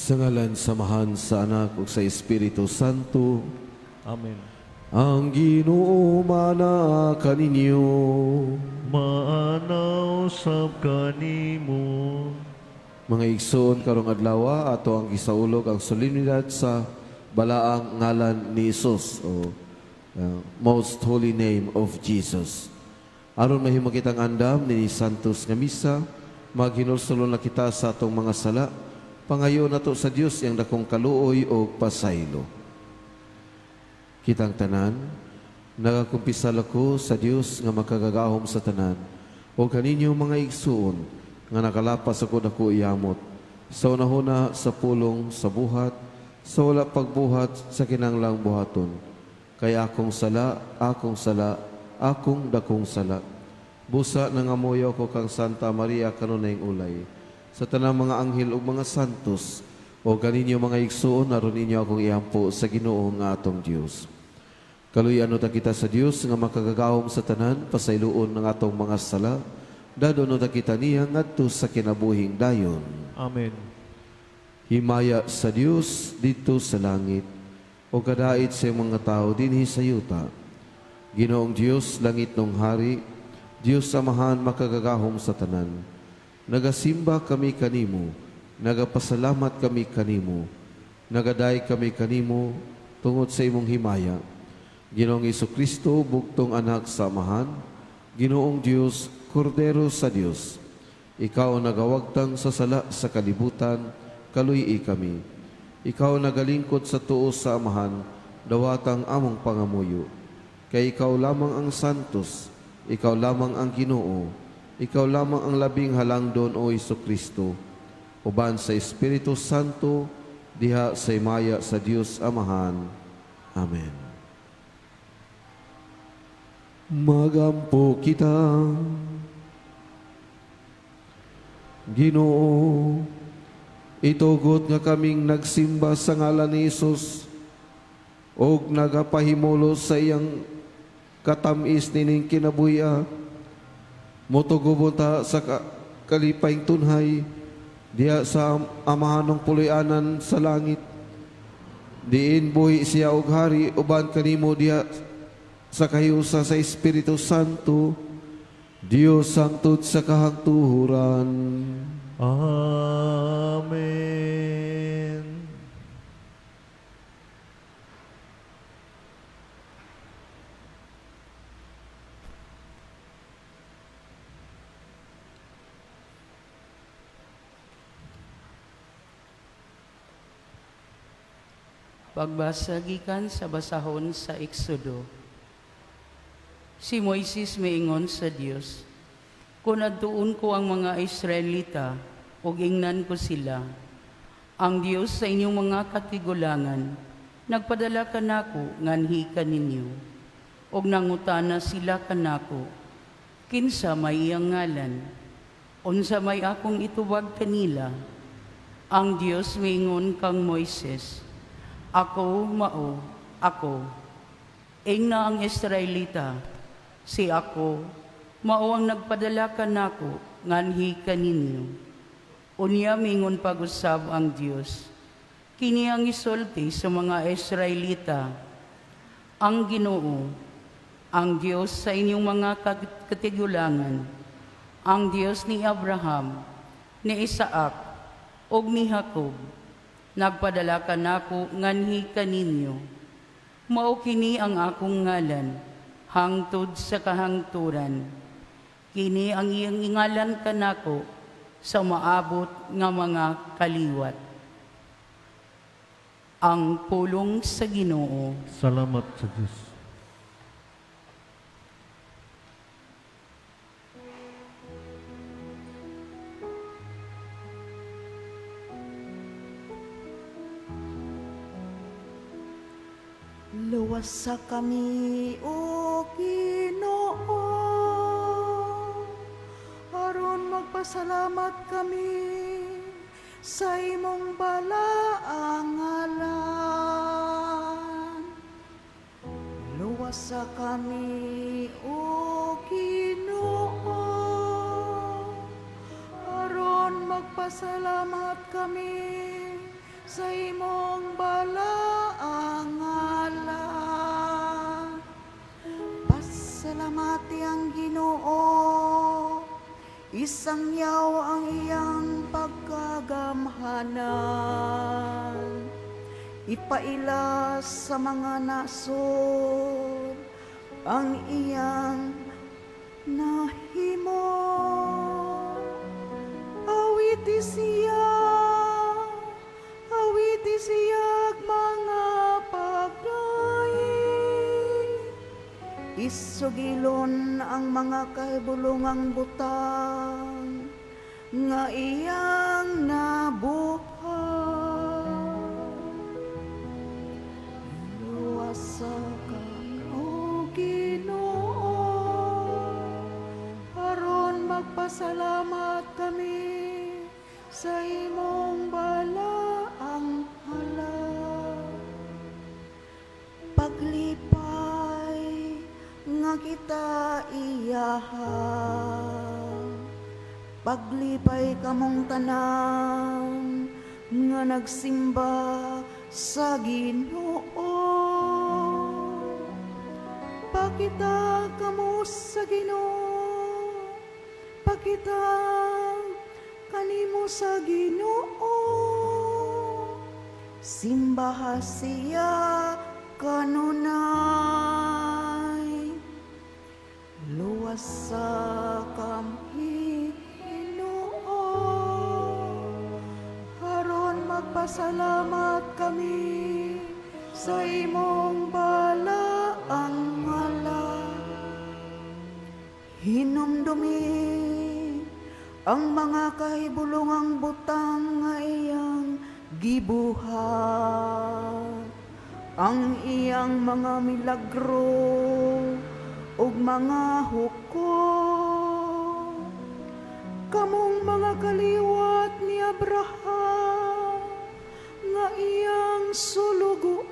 Sa ngalan sa Amahan, sa Anak ug sa Espiritu Santo. Amen. Ang Ginoo maanaa kaninyo. Maana usab kanimo. Mga igsoon, karong adlaw ato ang gisaulog ang solemnidad sa balaang ngalan ni Hesus o Most Holy Name of Jesus. Aron mahimo kitang andam ni Santos nga misa, maghinulsol na kita sa atong mga sala, pangayo nato sa Dios iyang dakong kaluoy o pasaylo. Kitang tanan, nagakumpisal ako sa Dios nga makagagahom sa tanan, o kaninyo, mga igsuon, nga nakalapas ako dako yamot, sa unahuna, sa pulong, sa buhat, sa wala pagbuhat sa kinanglang buhaton. Kay akong sala, akong sala, akong dakong sala. Busa nangamuyo ko kang Santa Maria kanunayng ulay, sa tanang mga anghel ug mga santos, o kaninyo, mga igsuon, aron ninyo akong iampo sa Ginoo nga atong Dios. Kaluy-an ta kita sa Dios nga makagagahom sa tanan, pasayloon ng atong mga sala, dadon ta kita niya ngadto sa kinabuhing dayon. Amen. Himaya sa Dios didto sa langit, o kadait sa mga tao dinhi sa yuta. Ginoong Dios, langitnong hari, Dios Amahan makagagahom sa tanan. Nagasimba kami kanimo, nagapasalamat kami kanimo, nagaday kami kanimo tungod sa imong himaya. Ginoong Kristo, bugtong anak sa Amahan, Ginoong Dios, Kordero sa Dios. Ikaw nagawagtang sa sala sa kalibutan, kaluy kami. Ikaw nagalingkod sa tuo sa Amahan, dawatang among pangamuyo. Kay ikaw lamang ang santos, ikaw lamang ang Ginoo, ikaw lamang ang labing halangdon, o Hesu Kristo. Uban sa Espiritu Santo, diha sa himaya sa Dios Amahan. Amen. Magampo kita. Ginoo, itugot nga kaming nagsimba sa ngalan ni Hesus og nagapahimulos sa iyang katamis nining kinabuhia. Motugubon ta sa kalipayng tunhay diha sa amahanong puloy-anan sa langit. Diin buhi siya og hari uban kanimo diha sa kahiusa sa Espiritu Santo, Dios hangtod sa kahangturan. Amen. Pagbasa gikan sa basahon sa Exodo. Si Moises miingon sa Dios, "Kung adtuon ko ang mga Israelita ug ingnan ko sila, 'Ang Dios sa inyong mga katigulangan nagpadala kanako nganhi kaninyo.' Ug nangutana sila kanako, 'Kinsa may iyang ngalan?' Unsa may akong itubag kanila?" Ang Dios miingon kang Moises, "Ako mao ako. Ingna ang Israelita, si ako mao ang nagpadala kanako nganhi kaninyo." Unya mingon pag-usab ang Dios, "Kini ang isulti sa mga Israelita: Ang Ginoo, ang Dios sa inyong mga katigulangan, ang Dios ni Abraham, ni Isaac, ug ni Jacob, nagpadala kanako nganhi kaninyo. Mao kini ang akong ngalan hangtod sa kahangturan. Kini ang iyang ingalan kanako sa maabot nga mga kaliwat." Ang pulong sa Ginoo. Salamat sa Diyos. Luwasa kami, O Ginoo, aron magpasalamat kami sa imong balaang ngalan. Luwasa kami, O Ginoo, aron magpasalamat kami sa imong balaang ngalan. Pasalamati ang Ginoo, isangyaw ang iyang pagkagamhanan. Ipaila sa mga nasod ang iyang nahimo. Awiti siya mga pagdaig. Isugilon ang mga kahibulungang butang nga iyang nabuhat. Luwasa kami, O Ginoo, aron magpasalamat kami sa imong balaang ngalan. Paglipay nga kita iyaha, paglipay kamong tanan nga nagsimba sa Ginoo. Pakita kamo sa Ginoo, pakita kanimo sa Ginoo. Simbaha siya kanunay. Luwasa kami, Ginoo, aron magpasalamat kami sa imong balaang ngalan. Hinumdumi ang mga kahibulungang butang nga iyang gibuhat, ang iyang mga milagro ug mga hukom. Kamong mga kaliwat ni Abraham nga iyang sulugoon,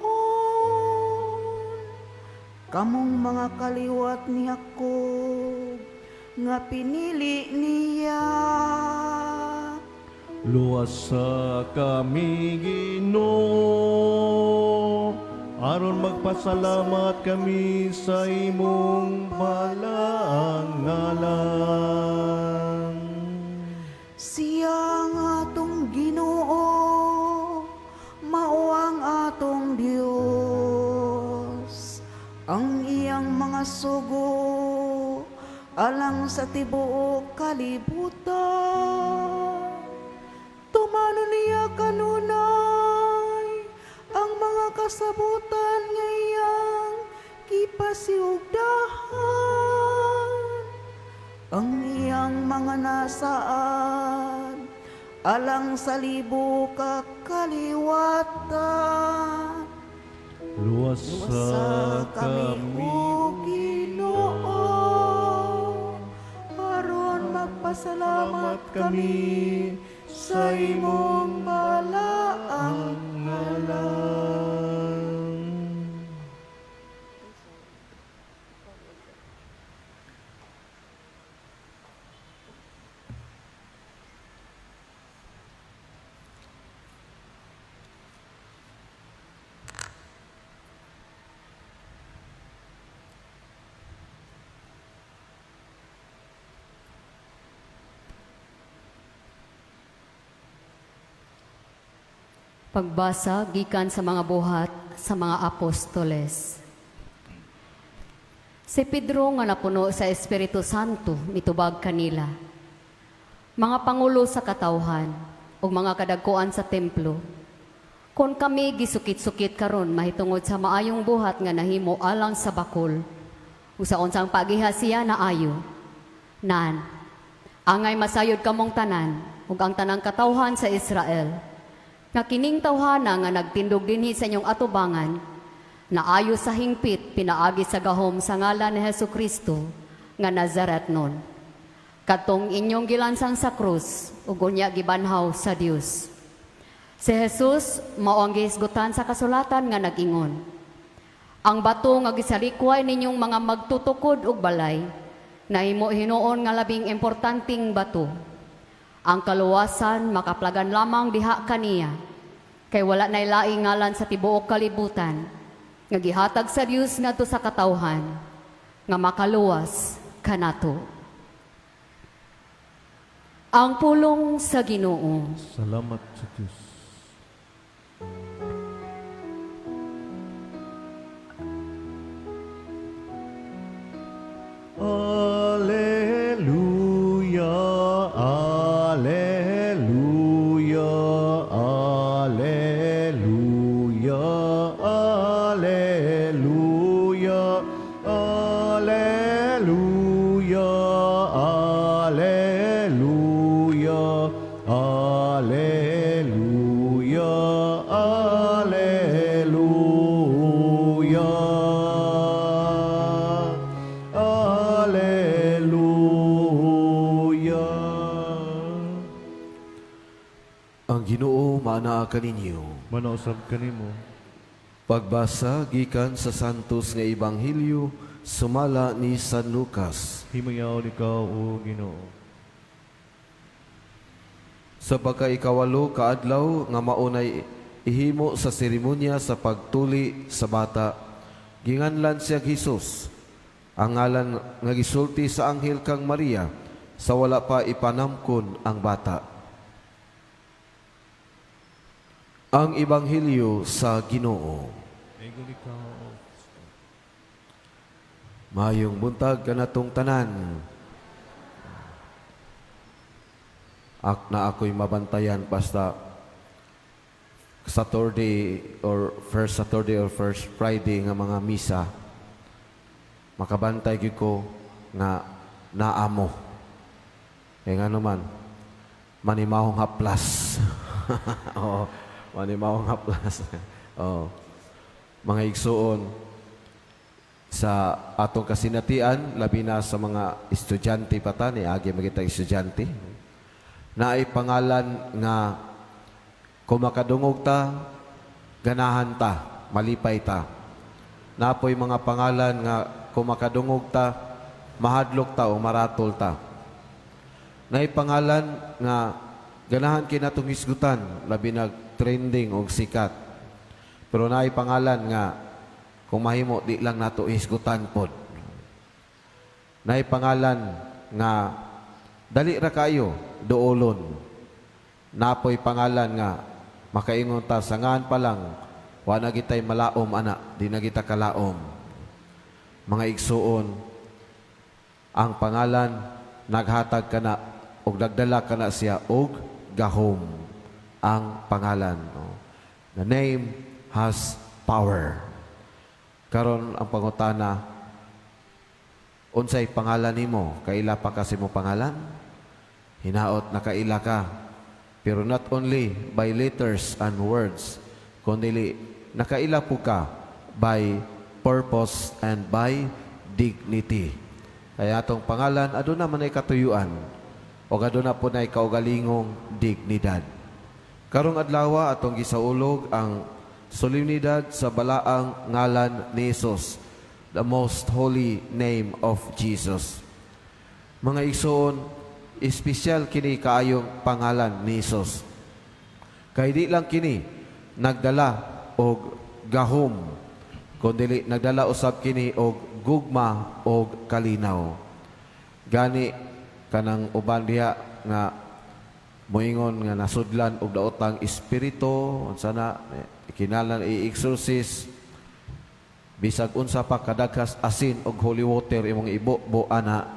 kamong mga kaliwat ni Jacob nga pinili niya. Luwasa kami, Ginoo, aron magpasalamat kami sa imong balaang ngalan. Siya ang atong Ginoo, mao ang atong Dios. Ang iyang mga sugo alang sa tibuok kalibutan. Tumano niya kanunay ang mga kasabutan nga iyang gipasiugdahan. Ang iyang mga nasaad alang sa libo ka kaliwatan. Luwasa Luwasa kami, kami, O Ginoo, aron magpasalamat kami sa imong balaang ngalan. Pagbasa gikan sa mga Buhat sa mga Apostoles. Si Pedro nga napuno sa Espiritu Santo mitubag kanila: "Mga pangulo sa katawhan ug mga kadagkuan sa templo, kon kami gisukit-sukit karon mahitungod sa maayong buhat nga nahimo alang sa bakol, ug sa unsang pagiha siya naayo, nan, angay masayod kamong tanan ug ang tanang katawhan sa Israel, nga kining tawhana nga nagtindog dinhi sa inyong atubangan, naayo sa hingpit pinaagi sa gahom sa ngalan ni Hesus Kristo nga Nazaretnon, kadtong inyong gilansang sa krus ug unya gibanhaw sa Dios. Si Jesus mao ang gihisgutan sa kasulatan nga nag-ingon: 'Ang bato nga gisalikway ninyong mga magtutukod og balay, nahimo hinuon nga labing importanteng bato. Ang kaluwasan makaplagan lamang diha kaniya. Kay wala nay laing ngalan sa tibuok kalibutan nga gihatag sa Dios ngadto sa katawhan nga makaluwas kanato. Ang pulong sa Ginoo. Salamat sa Diyos. Alleluia, Alleluia, Alleluia, Alleluia, Alleluia, Alleluia, Alleluia, Alleluia. Alleluia. Ang Ginoo maanaa kaninyo. Manausab kanimo. Pagbasa gikan sa Santos nga Ebanghelyo sumala ni San Lucas. Himayaon ikaw, O Ginoo. Sa pagkaikawalo kaadlaw nga maunay ihimo sa seremonya sa pagtuli sa bata, ginganlan siya Jesus. Ang ngalan nga gisulti sa anghel kang Maria sa wala pa ipanamkon ang bata. Ang Ebanghelyo sa Ginoo. Dayegon ikaw, O Mayong buntag kanatong tanan. Ak na ako'y mabantayan basta Saturday or first Saturday or first Friday nga mga misa, makabantay gyud ko nga naamo. Kaya nga naman, manimahong haplas. Oo, manimahong haplas. Oo. Mga igsuon, sa atong kasinatian, labi na sa mga estudyante pa ta, niagi magita estudyante, naay pangalan nga kung makadungog ta, ganahan ta, malipay ta. Napoy mga pangalan nga kung makadungog ta, mahadlok ta o maratol ta. Naay pangalan nga ganahan kinatong hisgutan, labi nag trending og sikat. Pero naay pangalan nga kung mahimo di lang nato hisgutan pod. Naay pangalan nga dali ra kayo duolon. Napoy pangalan nga makaingon ta sa ngan pa lang wa na gitay malaom ana, di na kita kalaom. Mga igsuon, ang pangalan naghatag kana og nagdala kana siya og gahom, ang pangalan. No? The name has power. Karon ang pangutana, unsay pangalan nimo? Kaila pa kasi mo pangalan? Hinaot nakaila ka. Pero not only by letters and words, kundi nakaila po ka by purpose and by dignity. Kaya atong pangalan, aduna man ay katuyuan o aduna po na kaugalingong dignidad. Karong adlawa atong gisaulog ang solemnidad sa balaang ngalan ni Jesus, the most holy name of Jesus. Mga igsoon, espesyal kini kaayong pangalan ni Jesus. Kay di lang kini nagdala og gahom, kundi nagdala usab kini og gugma og kalinaw. Gani kanang uban diha nga moingon nga nasudlan og daotang espiritu, unsa na kinahanglan i-exorcist, bisag unsa pa kadaghas asin og holy water imong ibo-bo ana,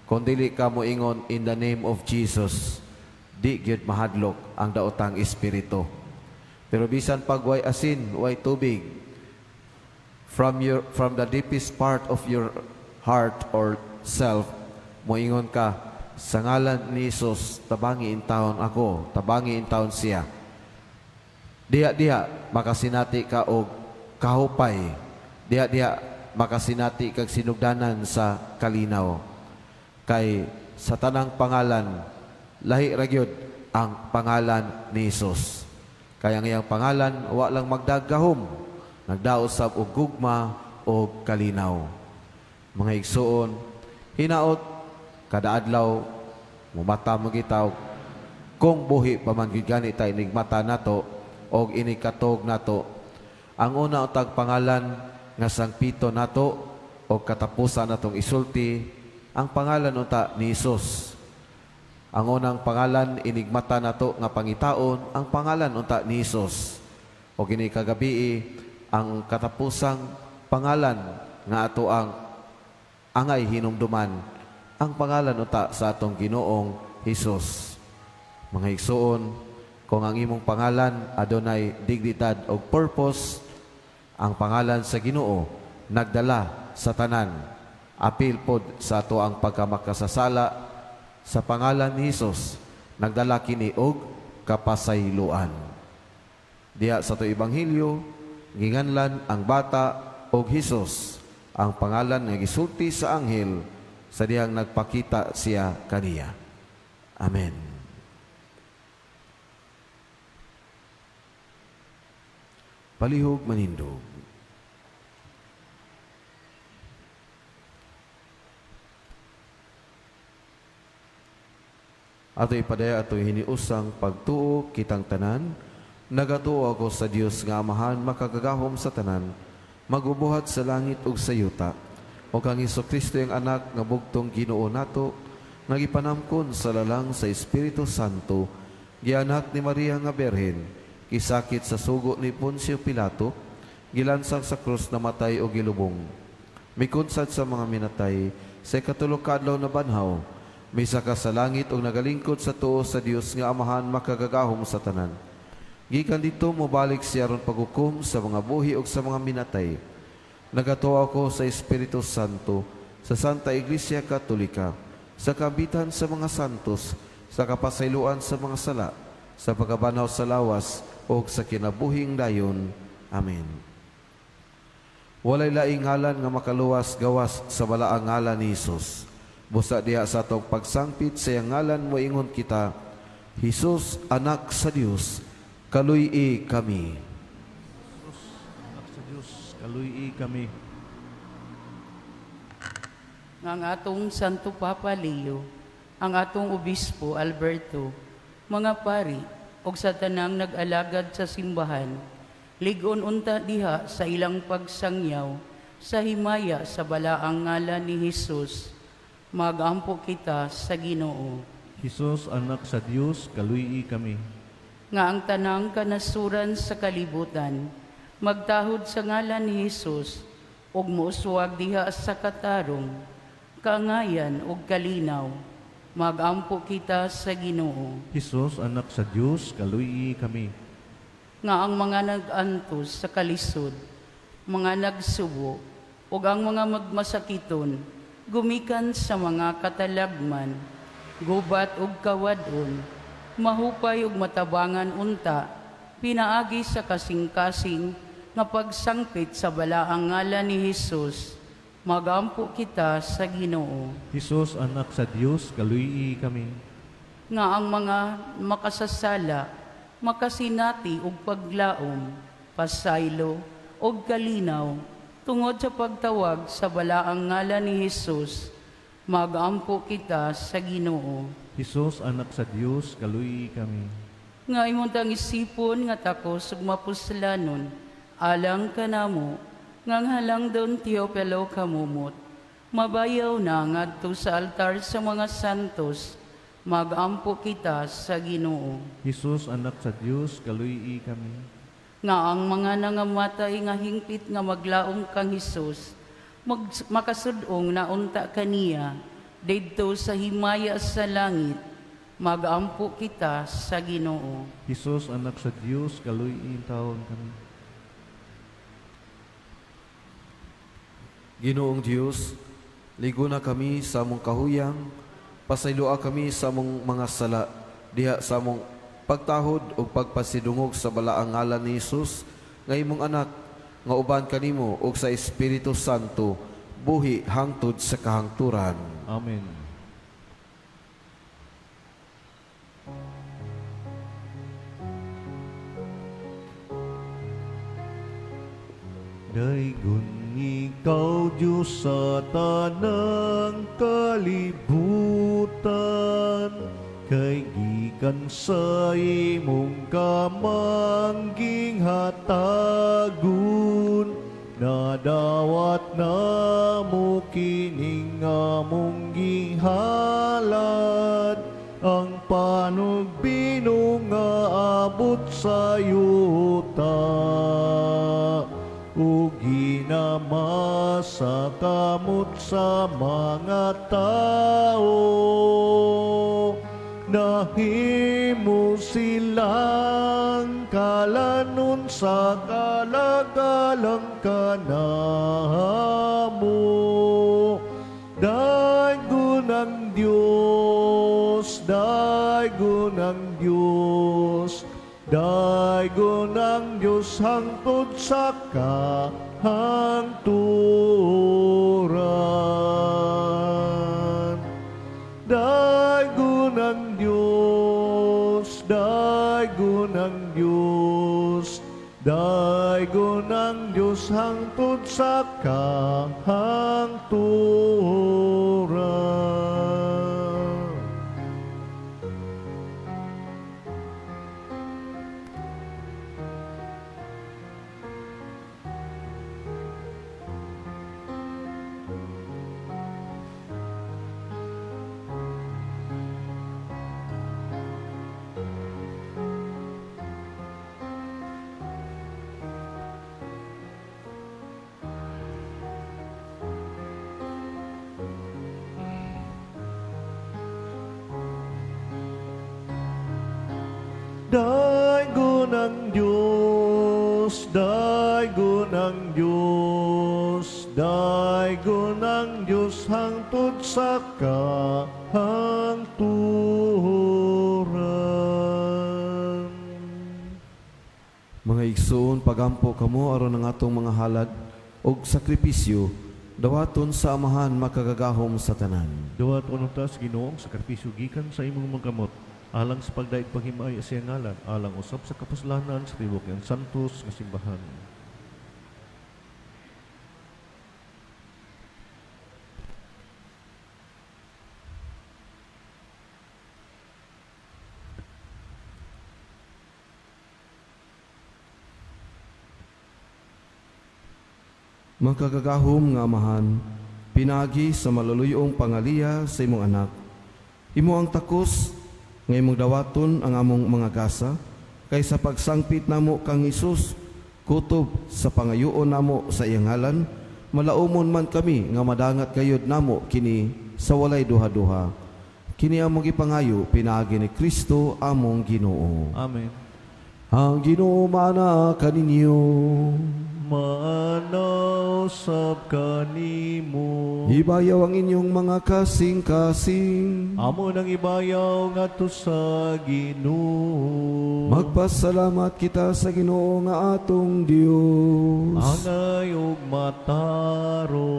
kung dili ka moingon "In the name of Jesus," di gyud mahadlok ang daotang espiritu. Pero bisan pag way asin, way tubig, from the deepest part of your heart or self, moingon ka, "Sa ngalan ni Jesus, tabangi intawon ako, tabangi intawon siya." Diha diha makasinati ka og kahupay. Diha diha makasinati kag sinugdanan sa kalinaw. Kay sa tanang pangalan, lahi ra gyud ang pangalan ni Jesus. Kaya ang iyang pangalan wa lang magdagahom, nagdaot sab og gugma og kalinaw. Mga igsuon, hinaot kada adlaw mumata mo gitaw, kung buhi pa man gyud gani ta inigmata nato. og inikatog nato. Ang una untag pangalan nga sangpito nato og katapusan natong isulti ang pangalan unta ni Hesus. Ang unang pangalan inigmata nato nga pangitaon ang pangalan unta ni Hesus. Og ini kagabii ang katapusang pangalan nga ato ang angay hinumduman ang pangalan unta sa atong Ginoong Hesus. Mga igsuon, kung ang imong pangalan adunay dignidad og purpose, ang pangalan sa Ginoo nagdala sa tanan. Apil pod sa ato ang pagkamakasasala sa pangalan ni Hesus, nagdala kini og kapasayloan. Diha sa ato ebanghelyo, ginganlan ang bata og Hesus, ang pangalan nga gisulti sa anghel sa dihang nagpakita siya kaniya. Amen. Palihog manindog. Ato ipadaya ato hiniusang pagtuo kitang tanan, nagatuo ako sa Dios nga Amahan makagagahom sa tanan, magubuhat sa langit ug sa yuta, ug ang Hesukristo iyang anak nga bugtong Ginoo nato, nga gipanamkon sa lalang sa Espiritu Santo, gianak ni Maria nga Berhen, gisakit sa sugo ni Poncio Pilato, gilansang sa krus, namatay o gilubong. Mikunsad sa mga minatay, sa ikatulo ka adlaw nabanhaw, misaka sa langit ug nagalingkod sa tuo sa Dios nga Amahan makagagahom sa tanan. Gikan didto mobalik siya aron paghukom sa mga buhi ug sa mga minatay. Nagatuo ako sa Espiritu Santo, sa Santa Iglesia Katolika, sa kaambitan sa mga santos, sa kapasayloan sa mga sala, sa pagkabanhaw sa lawas ug sa kinabuhing dayon. Amen. Walay laing ngalan nga makaluwas gawas sa balaang ngalan ni Hesus. Busa diha sa atong pagsangpit sa iyang ngalan moingon kita, Hesus, anak sa Dios, kaluy-i kami. Anak sa Dios, kaluy-i kami. Nga ang atong Santo Papa Leo, ang atong Obispo Alberto, mga pari, ug sa tanang nag-alagad sa simbahan, lig-on unta diha sa ilang pagsangyaw sa himaya sa balaang ngalan ni Hesus, magampo kita sa Ginoo. Hesus, anak sa Dios, kaluy-i kami. Nga ang tanang kanasuran sa kalibutan magtahod sa ngalan ni Hesus ug mouswag diha sa katarong, kaangayan ug kalinaw, magampo kita sa Ginoo. Hesus, anak sa Dios, kaluy-i kami. Nga ang mga nag-antos sa kalisod, mga nagsubo, ug ang mga magmasakiton, gumikan sa mga katalagman, gubat ug kawad-on, mahupay ug matabangan unta, pinaagi sa kasing-kasing nga pagsangpit sa balaang ngalan ni Hesus, magampo kita sa Ginoo. Hesus, anak sa Dios, kaluy-i kami. Nga ang mga makasasala makasinati og paglaom, pasaylo og kalinaw tungod sa pagtawag sa balaang ngalan ni Hesus, magampo kita sa Ginoo. Hesus, anak sa Dios, kaluy-i kami. Nga imong tang isipon nga takos ug mapuslanon alang kanamo nga ang halangdon Teopelo Camomot mabayaw na ngadto sa altar sa mga santos, magampo kita sa Ginoo. Hesus, anak sa Dios, kaluy-i kami. Nga ang mga nangamatay nga hingpit nga maglaom kang Hesus makasud-ong na unta kaniya didto sa himaya sa langit, magampo kita sa Ginoo. Hesus, anak sa Dios, kaluy-i taon kami. Ginoong Dios, liguna kami sa among kahuyang, pasayloa kami sa among mga sala, diha sa among pagtahod ug pagpasidungog sa balaang ngalan ni Hesus, nga imong anak, nga uban kanimo ug sa Espiritu Santo, buhi hangtod sa kahangturan. Amen. Daygon ikaw, Diyos, sa tanang kalibutan, Kay gikan sa imong kamangging hatagon, nadawat namo kining among gihalad, ang panugbino nga abot sa yuta. Ug ginamasa kamot sa mga tao, nahimo silang kalanon sa kalagalang kanamo. Daygon ang Diyos, daygon ang Diyos, daygon ang Diyos hangtod sa kahangturan. Daygon ang Diyos, daygon ang Diyos, daygon ang Diyos hangtod sa kahangturan. Daygon ang Diyos, daygon ang Diyos, daygon ang Diyos hangtod sa kahangturan. Mga igsoon, pagampo kamo aron ang atong mga halad og sakripisyo dawaton sa Amahan makagagahom sa tanan. Dawaton unta sa Ginoo ang sakripisyo gikan sa imong mga kamot, alang sa pagdaig paghimaya sa iyang ngalan, alang usab sa kapuslanan sa tibuok niyang santos nga simbahan. Makagagahom nga Amahan, pinagi sa maluluyong pangaliya sa imong anak. Imo ang takos nga imong dawaton ang among mga gasa, kay sa pagsangpit namo kang Hesus, kutob sa pangayoon namo sa iyang ngalan, malaumon man kami nga madangat gayod namo kini sa walay duha-duha. Kini among gipangayo pinaagi ni Kristo among Ginoo. Amen. Ang Ginoo maana kaninyo. Maanaw sab kanimo. Ibayaw ang inyong mga kasing-kasing. Amo nang ibayaw ngadto sa Ginoo. Magpasalamat kita sa Ginoo nga atong Dios. Angay ug matarong.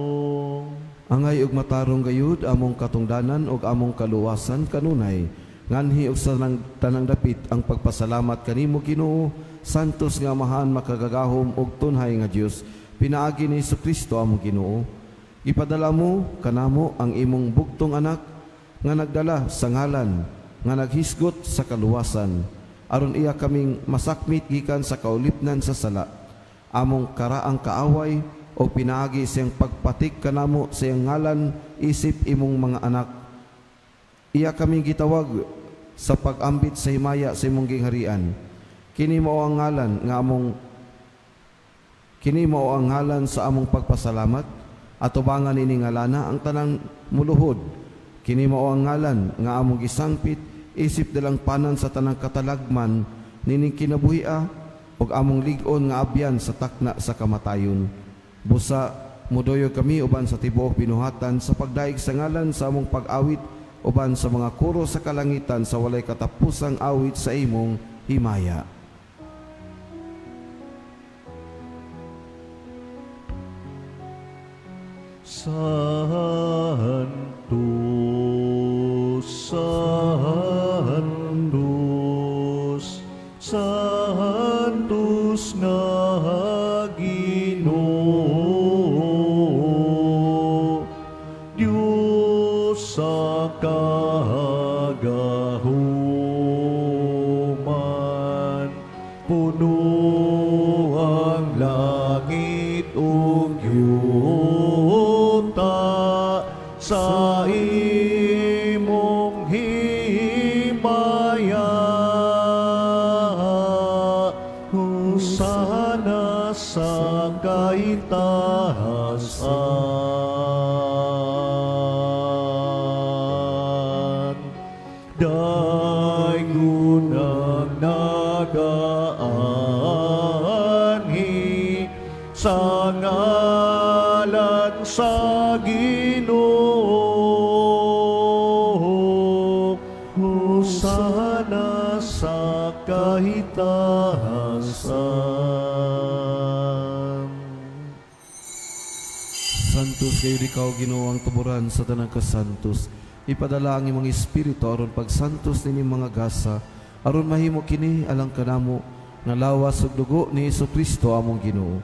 Angay ug matarong gayud among katungdanan ug among kaluwasan kanunay. Nganhi og sa tanang dapit ang pagpasalamat kanimo Ginoo, santos nga Amahan makagagahom ug tunhay nga Dios, pinaagi ni Kristo among Ginoo. Ipadala mo kanamo ang imong bugtong anak nga nagdala sa ngalan nga naghisgot sa kaluwasan aron iya kaming masakmit gikan sa kaulipnan sa sala, among karaang kaaway, o pinaagi siyang pagpatik kanamo sa iyang ngalan isip imong mga anak. Iya kaming gitawag sa pag-ambit sa himaya sa imong gingharian. Kini mao ang ngalan sa among pagpasalamat, atubangan ini ngalana ang tanang muluhod. Kini mao ang ngalan nga among gisangpit isip dalang panan sa tanang katalagman nining kinabuhia ug among lig-on nga abyan sa takna sa kamatayon. Busa modoyo kami uban sa tibuok binuhatan sa pagdaig sa ngalan sa among pag-awit uban sa mga koro sa kalangitan sa walay katapusang awit sa imong himaya. Santo, Santos, Santos nga Ginoo, Dios sa kagahom. ang langit ug yuta sa imong himaya. Hosana sa kaitahasan. Daygon ang nagaanhi sa ngalan sa Ginoo. Hosana sa kahitahasan. Santos kayo ikaw, Ginoo, ang tuburan sa tanang kasantos. Ipadala ang imong espiritu aron pagsantos nining mga gasa, aron mahimo kini alang kanamo nga lawas ug dugo ni Kristo among Ginoo.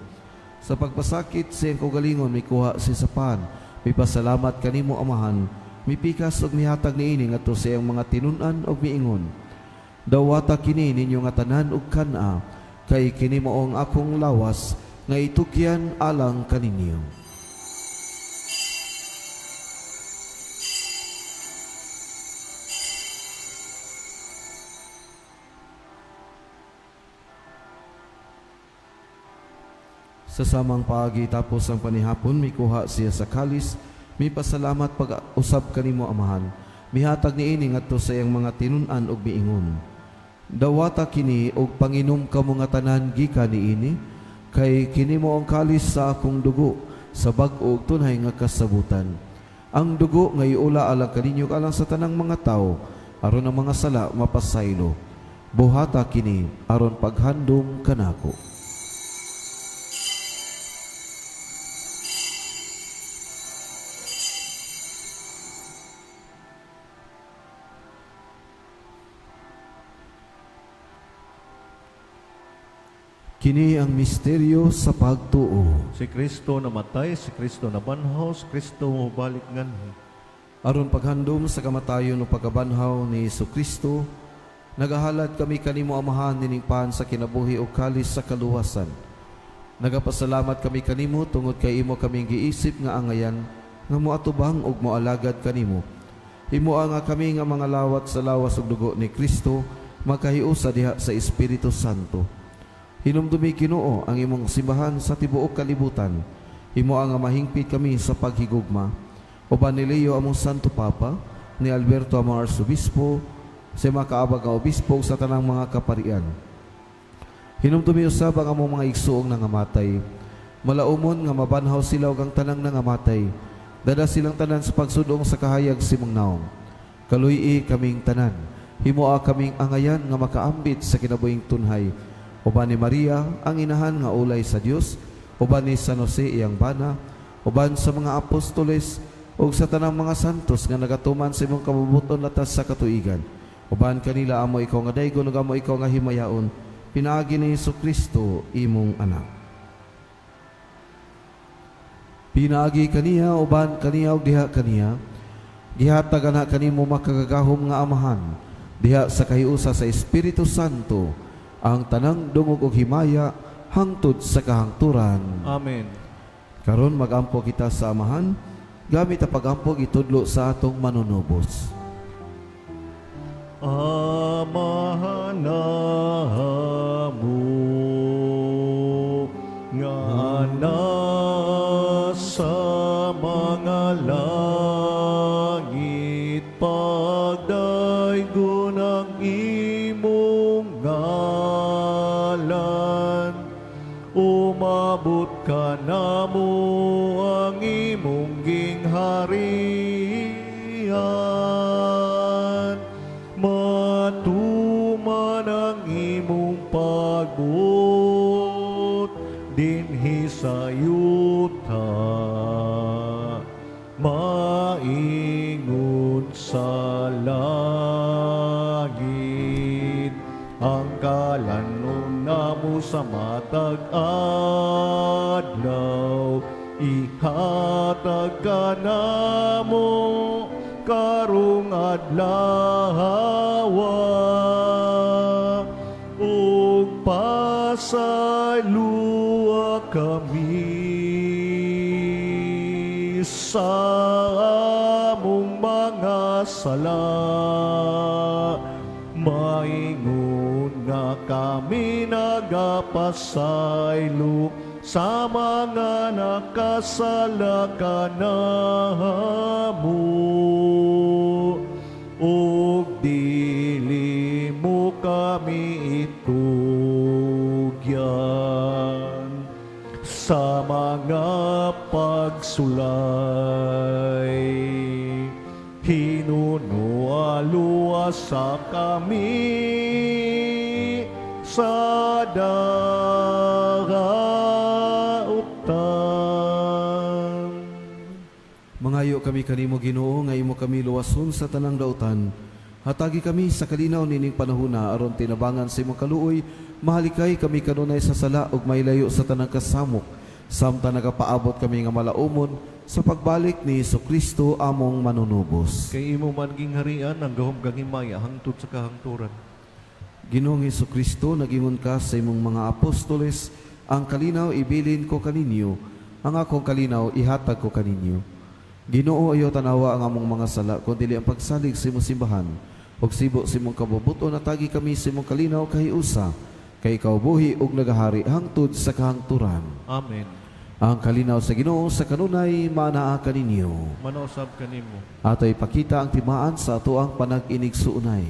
Sa pagpasakit sa iyang kaugalingon mikuha si sa pan, mipasalamat kanimo, Amahan, mipikas ug mihatag niini ngadto sa iyang mga tinun-an ug miingon: "Dawata kini ninyo nga tanan ug kan-a, kay kini mao ang akong lawas nga itugyan alang kaninyo." Sa samang paagi, tapos ang panihapon, mikuha siya sa kalis, mipasalamat pag-usab kanimo, Amahan, mihatag niini ngadto sa iyang mga tinun-an ug miingon: "Dawata kini ug panginom kamo nga tanan gikan niini, kay kini mao ang kalis sa akong dugo sa bag-o ug tunhay nga kasabutan. Ang dugo nga iula alang kaninyo alang sa tanang mga tawo aron ang mga sala mapasaylo. Buhata kini aron paghandom kanako." Kini ang misteryo sa pagtuo. Si Kristo namatay, si Kristo nabanhaw, si Kristo mobalik nganhi. Aron paghandom sa kamatayon o pagkabanhaw ni Hesus Kristo, nagahalad kami kanimo, Amahan, nining pan sa kinabuhi o kalis sa kaluwasan. Nagapasalamat kami kanimo tungod kay imo kaming giisip nga angayan nga moatubang ug moalagad kanimo. Himoa nga kami nga mga lawat sa lawas ug dugo ni Kristo makahiusa diha sa Espiritu Santo. Hinumdumi, Ginoo, ang imong simbahan sa tibuok kalibutan. Himoa nga mahingpit kami sa paghigugma. Uban ni Leo among Santo Papa, ni Alberto among Arsobispo, sa mga kaabag nga obispo ug sa tanang mga kaparian. Hinumdumi usab ang among mga igsuong nangamatay. Malaumon nga mabanhaw sila ug ang tanang nangamatay. Dala silang tanan sa pagsudong sa kahayag sa imong naong. Kaluy-i kaming tanan. Himoa kaming angayan nga makaambit sa kinabuhing tunhay. Uban ni Maria, ang inahan nga ulay sa Dios, uban ni San Jose iyang bana, uban sa mga apostoles ug sa tanang mga santos nga nagatuman sa imong kabubut-on latas sa katuigan. Uban kanila amo ikaw nga daygon ug amo ikaw nga himayaon pinaagi ni Hesus Kristo imong anak. Pinaagi kaniya, uban kaniya ug diha kaniya, gihatag ana kanimo makagagahom nga Amahan diha sa kahiusa sa Espiritu Santo ang tanang dungog ug himaya hangtod sa kahangturan. Amen. Karon magampo kita sa Amahan gamit ang pagampo gitudlo sa atong manunubos. Amahan namo nga nasa mga langit, pagdaygon ang imong ngalan, umabot kanamo ang imong gingharian, matuman ang imong pagbuot dinhi sa yuta maingon sa langit. Ang kalanon namo sa matag adlaw ihatag kanamo karong adlaw, ug pasayloa Pasaylua kami sa among mga sala. Maingon nga kami nagapasaylo sa mga nakasala kanamo. Ug dili mo kami itugyan sa mga pagsulay. Hinunoa luwasa kami sa dautan. Mangayo kami kanimo, Ginoo, nga imo kami luwason sa tanang dautan. Hatagi kami sa kalinaw nining panahona aron tinabangan sa imong kaluoy, mahalikay kami kanunay sa sala ug mailayo sa tanang kasamok samtang nagapaabot kami nga malaumon sa pagbalik ni Kristo among manunubos. Kay imo man gingharian ang gahom kag himaya hangtod sa kahangturan. Ginoong Kristo, nagingon ka sa imong mga apostoles, "Ang kalinaw ibilin ko kaninyo, ang akong kalinaw ihatag ko kaninyo." Ginoo, ayaw tanawa ang among mga sala, kundi ang pagsalig sa imong simbahan. Ug sibo sa imong kabubut-on, hatagi kami sa imong kalinaw kahiusa, kay ikaw buhi ug nagahari hangtod sa kahangturan. Amen. Ang kalinaw sa Ginoo sa kanunay maanaa kaninyo. Manausab kanimo. Atoy ipakita ang timaan sa atoang panag-inigsuonay.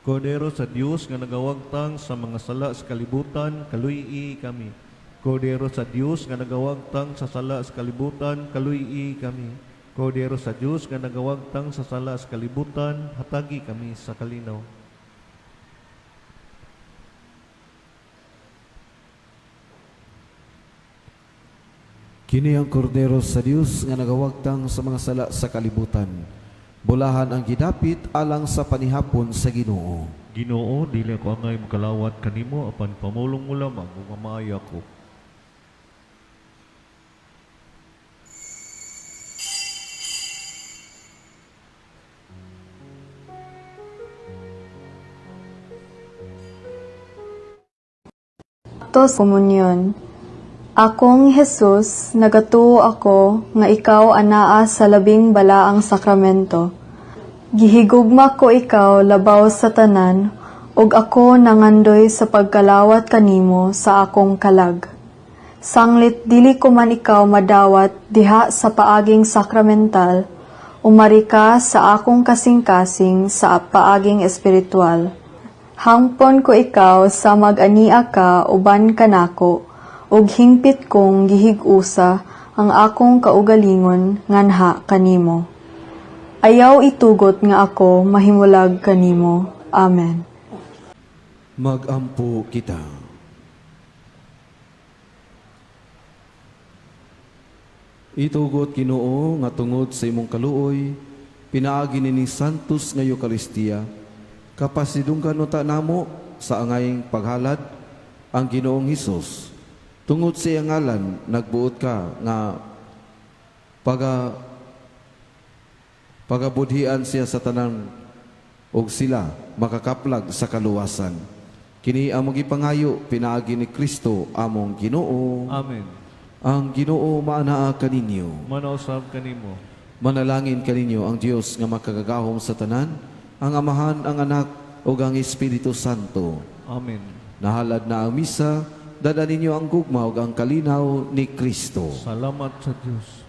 Kordero sa Dios nga nagawagtang sa mga sala sa kalibutan, kaluy-i kami. Kordero sa Dios nga nagawagtang sa sala sa kalibutan, kaluy-i kami. Kordero sa Dios nga nagawagtang sa sala sa kalibutan, hatagi kami sa kalinaw. Kini ang Kordero sa Dios nga nagawagtang sa mga sala sa kalibutan. Bulahan ang gidapit alang sa panihapon sa Ginoo. Ginoo, dili ako angay makalawat kanimo apan pamulong mo lamang ug mamaayo ako. Akto sa Komunyon. Akong Jesus, nagatuo ako nga ikaw anaa sa labing balaang sakramento. Gihigugma ko ikaw labaw sa tanan, ug ako nangandoy sa pagkalawat kanimo sa akong kalag. Sanglit dili ko man ikaw madawat diha sa paaging sakramental, umari ka sa akong kasing-kasing sa paaging espiritual. Hangpon ko ikaw sa mag-ania ka uban kanako, ug hingpit kong gihig-usa ang akong kaugalingon nganha kanimo. Ayaw itugot nga ako mahimulag kanimo. Amen. Magampo kita. Itugot, Ginoo, nga tungod sa imong kaluoy, pinaagi ni Santos nga Eukaristiya, kapasidunggan unta namo sa angayng paghalad ang Ginoong Hesus. Tungod sa iyang ngalan, nagbuot ka nga pagabudhian siya sa tanan ug sila makakaplag sa kaluwasan. Kini ang gipangayo pinaagi ni Kristo among Ginoo. Amen. Ang Ginoo maanaa kaninyo. Manausab kanimo. Manalangin kaninyo ang Dios nga makagagahom sa tanan, ang Amahan, ang Anak ug ang Espiritu Santo. Amen. Nahalad na ang misa, dala ninyo ang gugma ug ang kalinaw ni Kristo. Salamat sa Dios.